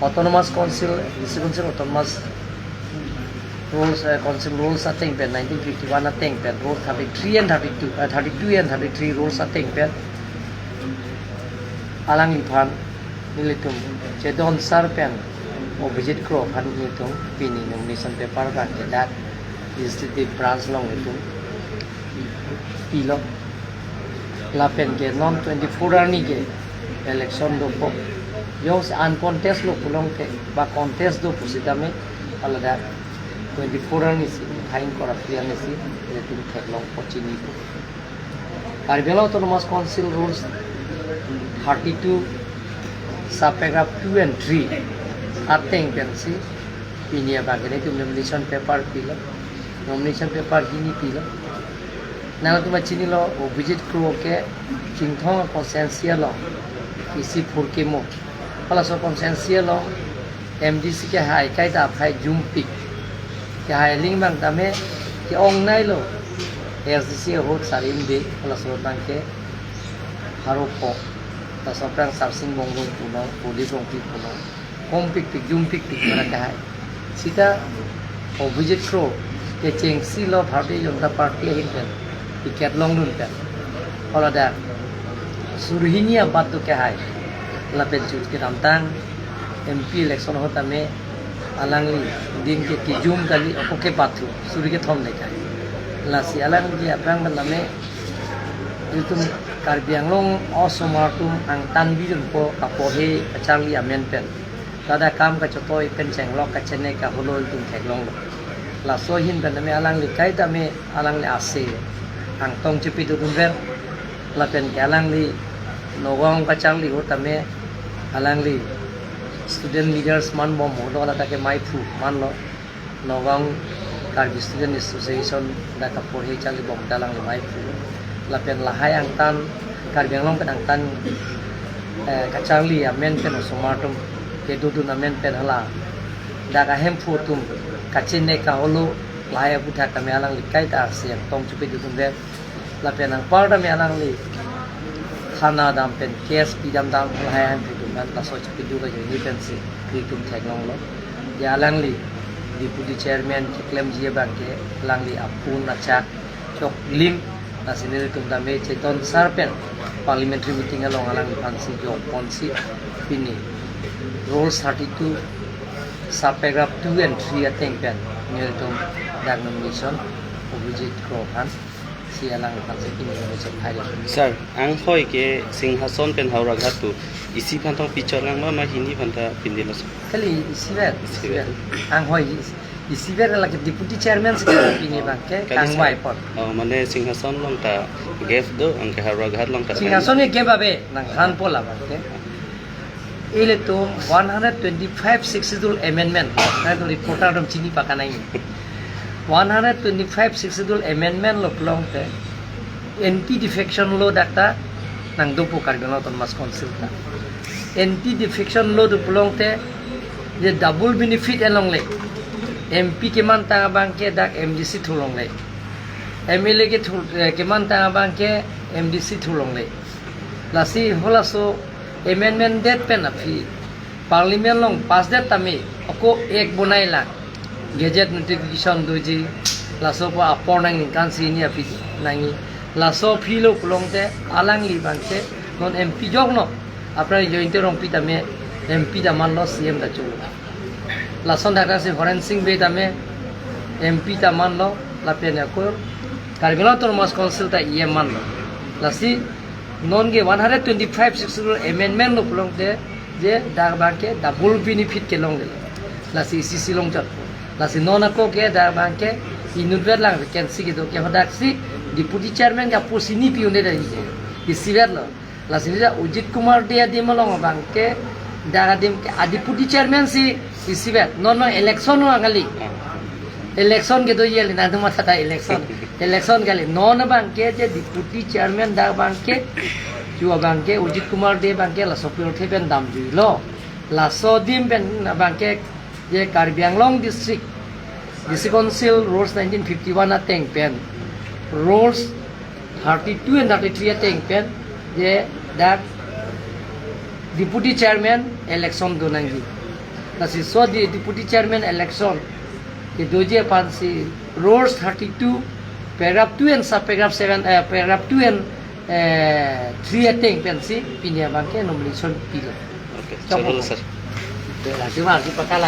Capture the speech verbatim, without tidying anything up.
Autonomous Council, District Council Autonomous Rules, eh, Council Rules ateng pen, nineteen fifty-one ateng pen, Rule thirty-three and thirty-two, eh, thirty-two and thirty-three Rules ateng pen, alangliphan nelitum chedon sar pen Abhijit Kro aphan nelitum pini nomination paper abang ke dak legislative branch along nelitum pilo. Lapen ke non twenty-four arni ke election dopo. Jongsi uncontest lo pulote ba contest do pusitame, hala dak twenty-four arni si, thain kora phli arni si, nelitum theklongpo, chinipo. Karbi Anglong Autonomous Council Rules thirty-two, subparagraph two and three ateng pensi pini abang ke nelitum nomination paper pilo. Nomination paper hini pilo. Nangtum chinilo, Abhijit Kro ke Chinthong constituency along isi phurkimo. Halaso constituency along M D C kehai kaita aphai jumpik. Kehai aling abang tame ke-ong nailo. A S D C ahut sarim de, halaso abang ke haropo. Halaso aphrang Sarsing Bongrung punon, Prodip Rongpi punon. Ongpikpik, jumpikpik para kehai. Sita Abhijit Kro kechengsi lo Bharatiya Janata Party ahin pen ticket longdun pen. Hala dak suri hini abat do kehai. Lapen chut kedamtang M P election ahut tame alangli din ke kijum kali, ako ke bathu, suri kethom le kai. Lasi alangli aphrang pen tame itum Karbi Anglong osomar atum angtan bijunpo kaporhe kacharli amen pen. Ladak kam kachotoi pen chenglok kachene kaholo itum theklonglo. Laso ahin pen tame alangli kaita me alangli ase angtong chepidodunver. Lapen ke alangli Nagaon kacharli ahut tame alangli student leaders manbom ahut hala dak ke maiphu manlo. Nagaon Karbi Student Association dak kaporhe charlibom ta alangli maiphu. Lapen lahai angtan Karbi Anglong pen angtan, eh, kacharli amen pen osomar atum kedodun amen pen hala dak ahemphu atum kachene kaholo lahai aphuthak tame alangli kaita ase angtong chepidodunver. Lapen anpar tame alangli thana dam pen case pidam dam lahai ahemphu atum pen laso chepidu kajoine pensi itum theklonglo. Ya alangli Deputy Chairman keklemji abang ke alangli apun achak choklim, lasi nelitum tame chedon sar pen parliamentary meeting along alangliphansi jokponsi pini Rules thirty-two, subparagraph two and three ateng pen nelitum dak nomination Abhijit Kro aphan si alangliphansi pini nomination khai. Sir, anghoi ke Singhason pen Howraghat pu isi aphan tong pichot lang ma, ma hini aphan ta pindilo, sir? Kali isivet, isivet. Anghoi is-, isivet lake Deputy Chairman si pini abang ke kali, sir, kangvai apot. Oh, mane Singhason along ta gap do, anke Howraghat along ta Singhason ke gap ave, nangthanpo labang ke. Ilitum one hundred twenty-five Sixth Schedule Amendment, nangtum reporter atum chini pakanai. One hundred twenty-five Sixth Schedule Amendment lo pulote, anti defection law dak ta nangdopo Karbi Anglong Autonomous Council ta. Anti defection law do pulote, je double benefit alongle. M P kemantang abang ke dak M D C thulongle. M L A ke thul, eh, kemantang abang ke M D C thulongle. Lasi halaso amendment det pen aphi Parliament along pass det tame ako act bonai lang. Gazette notification doji, laso pu apor nangji, ningkan sini aphi nangji. Laso aphi lo pulote alangli abang ke non M P jokno. Aphrang Jayanta Rongpi tame M P ta manlo, C M ta cholo. Lason dak si Horen Sing Bey tame M P ta manlo, lapen ako Karbi Anglong Autonomous Council ta E M manlo. Lasi non ke one hundred twenty-five Sixth Schedule Amendment lo pulote je dak abang ke double benefit kelongle. Lasi isi isi longchot. Lasi non ako ke dak abang ke inutvet lang vacancy kedo ke, hadak si Deputy Chairman ke apost hini pi-un-e dak ke. Isivet lo. Lasi neli Ajit Kumar Dey adim along abang ke, dak adim ke a Deputy Chairman si isivet. Non non election lo kali. Election kedo ye li, nangtum matha ta election. Election kali. Non abang ke je Deputy Chairman dak abang ke, ju abang ke Ajit Kumar Dey abang ke laso pirthe pen damjuilo. Laso adim pen abang ke je Karbi Anglong District, District Council Rules nineteen fifty-one ateng pen, Rules thirty-two and thirty-three ateng pen, je dak Deputy Chairman election do nangji. Lasi so di deputy chairman election kedoji aphansi rules thirty-two, paragraph two and subparagraph seven, eh, paragraph two and, eh, three ateng pensi pini abangke nomination pilo. Okay, Chok chalo, mo. Sir. Lasi mari pakala.